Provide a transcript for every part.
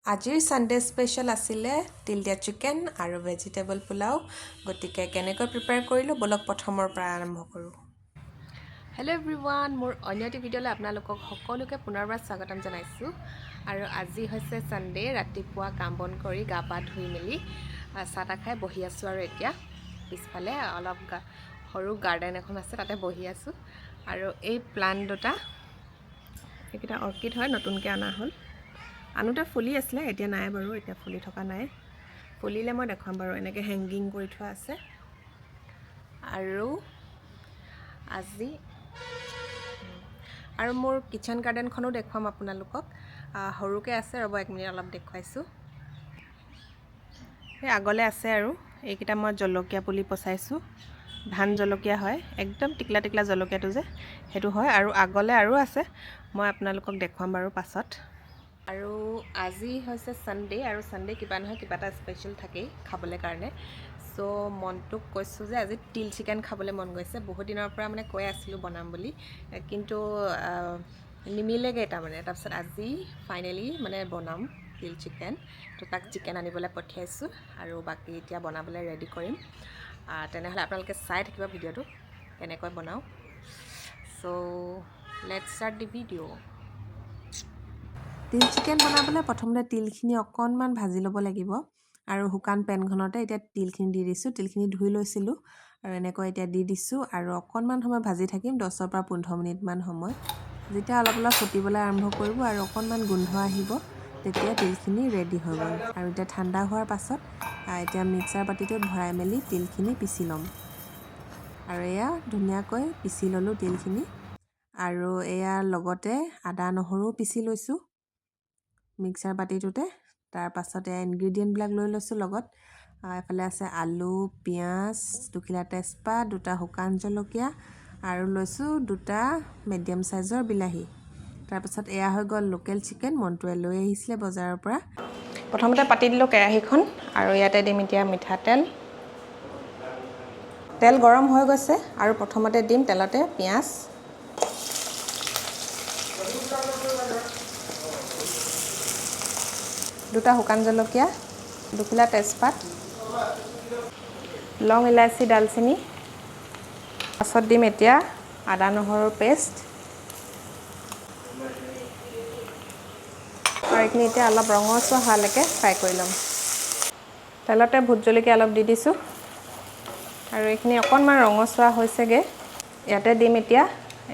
আজিৰ Sunday special আছিলে তিল দিয়া চিকেন আৰু ভেজিটেবল পোলাও। গতিকে কেনেকৈ প্ৰিপেয়াৰ কৰিলোঁ, ব'লক প্ৰথমৰ পৰা আৰম্ভ কৰোঁ। হেল্ল' এভৰিৱান, মোৰ অন্য এটি ভিডিঅ'লৈ আপোনালোকক সকলোকে পুনৰবাৰ স্বাগতম জনাইছোঁ। আৰু আজি হৈছে ছানডে, ৰাতিপুৱা কাম বন কৰি গা পা ধুই মেলি চাহ তাহ খাই বহি আছোঁ। আৰু এতিয়া পিছফালে অলপ সৰু গাৰ্ডেন এখন আছে, তাতে বহি আছোঁ। আৰু এই প্লাণ্ট দুটা, এইকেইটা অৰ্কিড হয়, নতুনকৈ অনা হ'ল। আনোতে ফুলি আছিলে, এতিয়া নাই বাৰু, এতিয়া ফুলি থকা নাই। ফুলিলে মই দেখুৱাম বাৰু। এনেকৈ হেংগিং কৰি থোৱা আছে। আৰু আজি আৰু মোৰ কিটচেন গাৰ্ডেনখনো দেখুৱাম আপোনালোকক। সৰুকৈ আছে, ৰ'ব এক মিনিট, অলপ দেখুৱাইছোঁ। সেই আগলৈ আছে। আৰু এইকেইটা মই জলকীয়া পুলি পচাইছোঁ, ধান জলকীয়া হয়, একদম টিকলা টিকলা জলকীয়াটো যে, সেইটো হয়। আৰু আগলৈ আৰু আছে, মই আপোনালোকক দেখুৱাম বাৰু পাছত। আৰু আজি হৈছে ছানডে, আৰু ছানডে কিবা নহয় কিবা এটা স্পেচিয়েল থাকেই খাবলৈ কাৰণে। চ' মনটোক কৈছোঁ যে আজি তিল চিকেন খাবলৈ মন গৈছে। বহুত দিনৰ পৰা মানে কৈ আছিলোঁ বনাম বুলি, কিন্তু নিমিলেগৈ তাৰমানে। তাৰপিছত আজি ফাইনেলি মানে বনাম তিল চিকেন। তো তাক চিকেন আনিবলৈ পঠিয়াইছোঁ আৰু বাকী এতিয়া বনাবলৈ ৰেডি কৰিম। তেনেহ'লে আপোনালোকে চাই থাকিব ভিডিঅ'টো কেনেকৈ বনাওঁ। So let's start the video. তিল চিকেন বনাবলৈ প্ৰথমতে তিলখিনি অকণমান ভাজি ল'ব লাগিব। আৰু শুকান পেনখনতে এতিয়া তিলখিনি দি দিছোঁ। তিলখিনি ধুই লৈছিলোঁ আৰু এনেকৈ এতিয়া দি দিছোঁ আৰু অকণমান সময় ভাজি থাকিম, 10ৰ পৰা 15 মিনিটমান সময়। যেতিয়া অলপ অলপ ফুটিবলৈ আৰম্ভ কৰিব আৰু অকণমান গোন্ধ আহিব, তেতিয়া তিলখিনি ৰেডি হৈ গ'ল। আৰু এতিয়া ঠাণ্ডা হোৱাৰ পাছত এতিয়া মিক্সাৰ বাতিটোত ভৰাই মেলি তিলখিনি পিচি ল'ম। আৰু এয়া ধুনীয়াকৈ পিচি ল'লোঁ তিলখিনি। আৰু এয়া লগতে আদা নহৰুও পিচি লৈছোঁ মিক্সাৰ বাতিটোতে। তাৰপাছত এয়া ইনগ্ৰিডিয়েণ্টবিলাক লৈ লৈছোঁ লগত। এফালে আছে আলু, পিঁয়াজ, দুখিলা তেজপাত, দুটা শুকান জলকীয়া আৰু লৈছোঁ দুটা মিডিয়াম চাইজৰ বিলাহী। তাৰপাছত এয়া হৈ গ'ল লোকেল চিকেন, মনটোৱে লৈ আহিছিলে বজাৰৰ পৰা। প্ৰথমতে পাতি দিলোঁ কেৰাহীখন আৰু ইয়াতে দিম এতিয়া মিঠাতেল। তেল গৰম হৈ গৈছে আৰু প্ৰথমতে দিম তেলতে পিঁয়াজ। দুটা শুকান জলকীয়া, দুখিলা তেজপাত, লং, ইলাচি, ডালচেনি। পাছত দিম এতিয়া আদা নহৰুৰ পেষ্ট। আৰু এইখিনি এতিয়া অলপ ৰঙচুৱা হোৱালৈকে ফ্ৰাই কৰি ল'ম। তেলতে ভোট জলকীয়া অলপ দি দিছোঁ আৰু এইখিনি অকণমান ৰঙচুৱা হৈছেগৈ। ইয়াতে দিম এতিয়া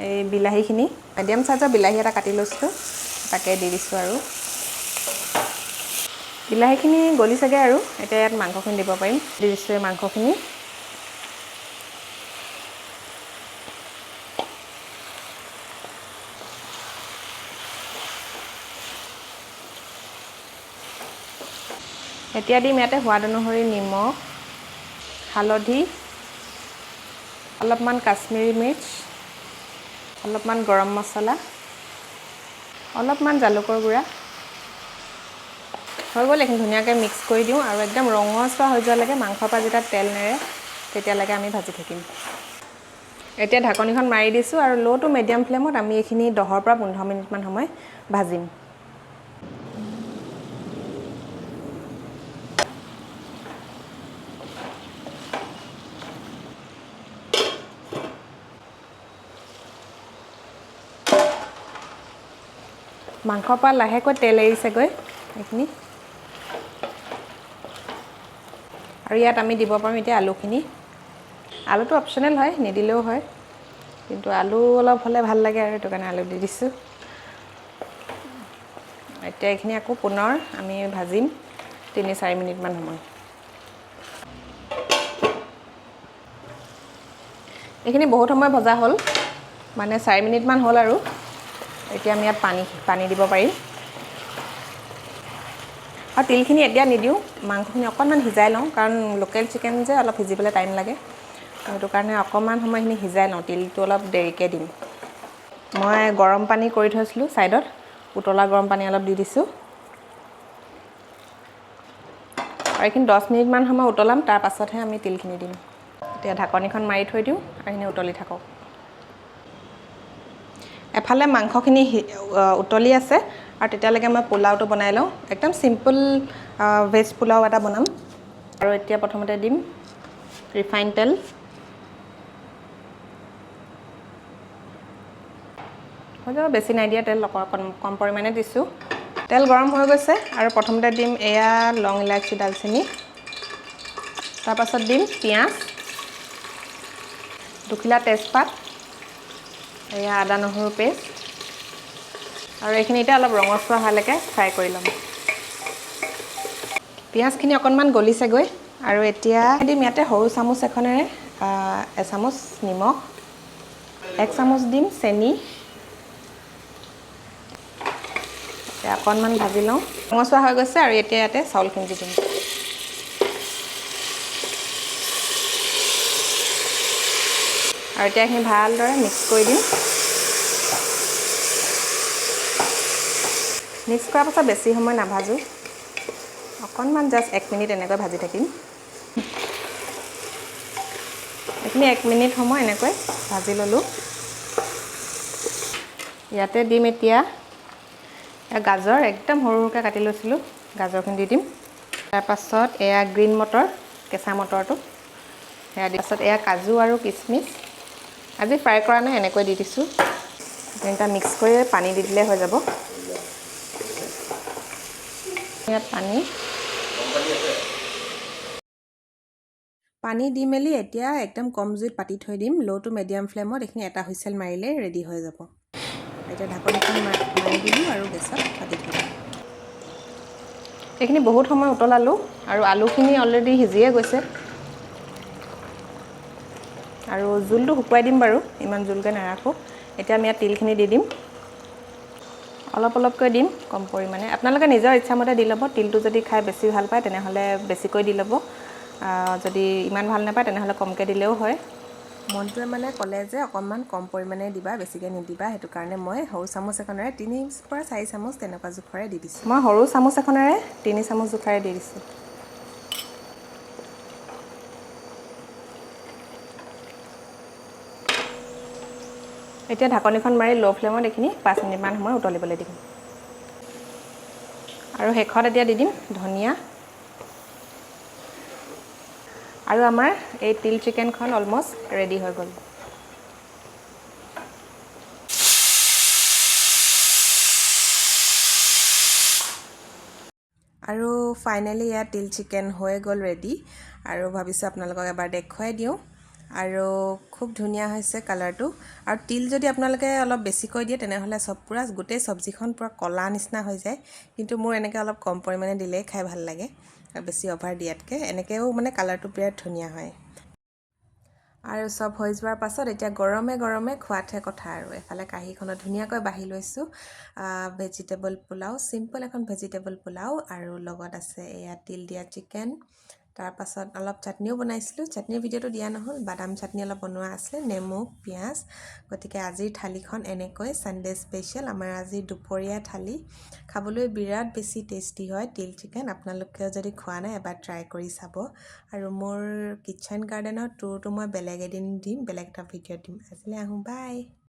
এই বিলাহীখিনি। মিডিয়াম চাইজৰ বিলাহী এটা কাটি লৈছিলোঁ, তাকে দি দিছোঁ। আৰু বিলাহীখিনি গলিছেগৈ আৰু এতিয়া ইয়াত মাংসখিনি দিব পাৰিম। দি দিছোঁ এই মাংসখিনি। এতিয়া দিম ইয়াতে সোৱাদ অনুসৰি নিমখ, হালধি, অলপমান কাশ্মীৰী মিৰ্চ, অলপমান গৰম মছলা, অলপমান জালুকৰ গুড়া। হৈ গ'ল। এইখিনি ধুনীয়াকৈ মিক্স কৰি দিওঁ আৰু একদম ৰঙচুৱা হৈ যোৱালৈকে, মাংসৰ পৰা যেতিয়া তেল নেৰে তেতিয়ালৈকে আমি ভাজি থাকিম। এতিয়া ঢাকনিখন মাৰি দিছোঁ আৰু ল' টু মিডিয়াম ফ্লেমত আমি এইখিনি 10ৰ পৰা 15 মিনিটমান সময় ভাজিম। মাংসৰ পৰা লাহেকৈ তেল এৰিছেগৈ এইখিনি। আৰু ইয়াত আমি দিব পাৰিম এতিয়া আলুখিনি। আলুটো অপশ্যনেল হয়, নিদিলেও হয়, কিন্তু আলু অলপ হ'লে ভাল লাগে আৰু সেইটো কাৰণে আলু দি দিছোঁ। এতিয়া এইখিনি আকৌ পুনৰ আমি ভাজিম 3-4 মিনিটমান সময়। এইখিনি বহুত সময় ভজা হ'ল, মানে 4 মিনিটমান হ'ল। আৰু এতিয়া আমি ইয়াত পানী পানী দিব পাৰিম। আৰু তিলখিনি এতিয়া নিদিওঁ, মাংসখিনি অকণমান সিজাই লওঁ, কাৰণ লোকেল চিকেন যে অলপ সিজিবলৈ টাইম লাগে। সেইটো কাৰণে অকণমান সময়খিনি সিজাই লওঁ, তিলটো অলপ দেৰিকৈ দিম। মই গৰম পানী কৰি থৈছিলোঁ ছাইডত, উতলা গৰম পানী অলপ দি দিছোঁ। আৰু এইখিনি 10 মিনিটমান সময় উতলাম, তাৰ পাছতহে আমি তিলখিনি দিম। এতিয়া ঢাকনিখন মাৰি থৈ দিওঁ আৰু এইখিনি উতলি থাকক। এফালে মাংসখিনি উতলি আছে আৰু তেতিয়ালৈকে মই পোলাওটো বনাই লওঁ। একদম চিম্পল ভেজ পোলাও এটা বনাম। আৰু এতিয়া প্ৰথমতে দিম ৰিফাইন তেল। হৈ যাব, বেছি নাই দিয়া তেল, অকণ কম পৰিমাণে দিছোঁ। তেল গৰম হৈ গৈছে আৰু প্ৰথমতে দিম এয়া লং ইলাচি দালচেনি, তাৰপাছত দিম পিঁয়াজ, দুখিলা তেজপাত, এয়া আদা নহৰু পেষ্ট, আৰু এইখিনি এতিয়া অলপ ৰঙচুৱা হোৱালৈকে ফ্ৰাই কৰি ল'ম। পিঁয়াজখিনি অকণমান গলিছেগৈ আৰু এতিয়া দিম ইয়াতে সৰু চামুচ এখনেৰে এচামুচ নিমখ, এক চামুচ দিম চেনি। অকণমান ভাজি লওঁ। ৰঙচুৱা হৈ গৈছে আৰু এতিয়া ইয়াতে চাউলখিনি দি দিম। আৰু এতিয়া এইখিনি ভালদৰে মিক্স কৰি দিম। মিক্স কৰাৰ পাছত বেছি সময় নাভাজোঁ, অকণমান জাষ্ট 1 মিনিট এনেকৈ ভাজি থাকিম। এইখিনি 1 মিনিট সময় এনেকৈ ভাজি ল'লোঁ। ইয়াতে দিম এতিয়া গাজৰ, একদম সৰু সৰুকৈ কাটি লৈছিলোঁ, গাজৰখিনি দি দিম। তাৰপাছত এয়া গ্ৰীণ মটৰ, কেঁচা মটৰটো সেয়া দি, তাৰপাছত এয়া কাজু আৰু কিচমিচ, আজি ফ্ৰাই কৰা নাই, এনেকৈ দি দিছোঁ। তিনিটা মিক্স কৰি পানী দি দিলে হৈ যাব। ইয়াত পানী দি মেলি এতিয়া একদম কম জুইত পাতি থৈ দিম। ল' টু মিডিয়াম ফ্লেমত এইখিনি এটা হুইচেল মাৰিলে ৰেডি হৈ যাব। এতিয়া ঢাকনিখন মাৰি দিলোঁ আৰু গেছত পাতি থৈ দিম। এইখিনি বহুত সময় উতলালোঁ আৰু আলুখিনি অলৰেডি সিজিয়ে গৈছে। আৰু জোলটো শুকুৱাই দিম বাৰু, ইমান জোলকৈ নাৰাখোঁ। এতিয়া আমি ইয়াত তিলখিনি দি দিম, অলপ অলপকৈ দিম, কম পৰিমাণে। আপোনালোকে নিজৰ ইচ্ছামতে দি ল'ব। তিলটো যদি খাই বেছি ভাল পায় তেনেহ'লে বেছিকৈ দি ল'ব, যদি ইমান ভাল নাপায় তেনেহ'লে কমকৈ দিলেও হয়। মনটোৱে মানে ক'লে যে অকণমান কম পৰিমাণে দিবা, বেছিকৈ নিদিবা, সেইটো কাৰণে মই সৰু চামুচ এখনেৰে 3 পৰা 4 চামুচ তেনেকুৱা জোখৰে দি দিছোঁ। মই সৰু চামুচ এখনেৰে 3 চামুচ জোখৰে দি দিছোঁ। এতিয়া ঢাকনিখন মাৰি ল' ফ্লেমত এইখিনি 5 মিনিটমান সময় উতলিবলৈ দিম। আৰু শেষত এতিয়া দি দিম ধনিয়া। আৰু আমাৰ এই তিল চিকেনখন অলমষ্ট ৰেডি হৈ গ'ল। আৰু ফাইনেলি ইয়াত তিল চিকেন হৈ গ'ল ৰেডি। আৰু ভাবিছোঁ আপোনালোকক এবাৰ দেখুৱাই দিওঁ। আৰু খুব ধুনীয়া হৈছে কালাৰটো। আৰু তিল যদি আপোনালোকে অলপ বেছিকৈ দিয়ে তেনেহ'লে চব পুৰা গোটেই চব্জিখন পুৰা ক'লা নিচিনা হৈ যায়, কিন্তু মোৰ এনেকৈ অলপ কম পৰিমাণে দিলেই খাই ভাল লাগে, বেছি অভাৰ দিয়াতকৈ। এনেকৈও মানে কালাৰটো বিৰাট ধুনীয়া হয়। আৰু চব হৈ যোৱাৰ পাছত এতিয়া গৰমে গৰমে খোৱাতহে কথা। আৰু এফালে কাঁহীখনত ধুনীয়াকৈ বাঢ়ি লৈছোঁ ভেজিটেবল পোলাও, চিম্পল এখন ভেজিটেবল পোলাও, আৰু লগত আছে এয়া তিল দিয়া চিকেন। তাৰপাছত অলপ চাটনিও বনাইছিলোঁ, চাটনিৰ ভিডিঅ'টো দিয়া নহ'ল, বাদাম চাটনি অলপ বনোৱা আছিলে, নেমু পিঁয়াজ। গতিকে আজিৰ থালিখন এনেকৈ ছানডে স্পেচিয়েল, আমাৰ আজিৰ দুপৰীয়া থালি। খাবলৈ বিৰাট বেছি টেষ্টি হয় তিল চিকেন। আপোনালোকেও যদি খোৱা নাই এবাৰ ট্ৰাই কৰি চাব। আৰু মোৰ কিটচেন গাৰ্ডেনৰ টুৰটো মই বেলেগ এদিন দিম, বেলেগ এটা ভিডিঅ'ত দিম। আজিলৈ আহোঁ, বাই।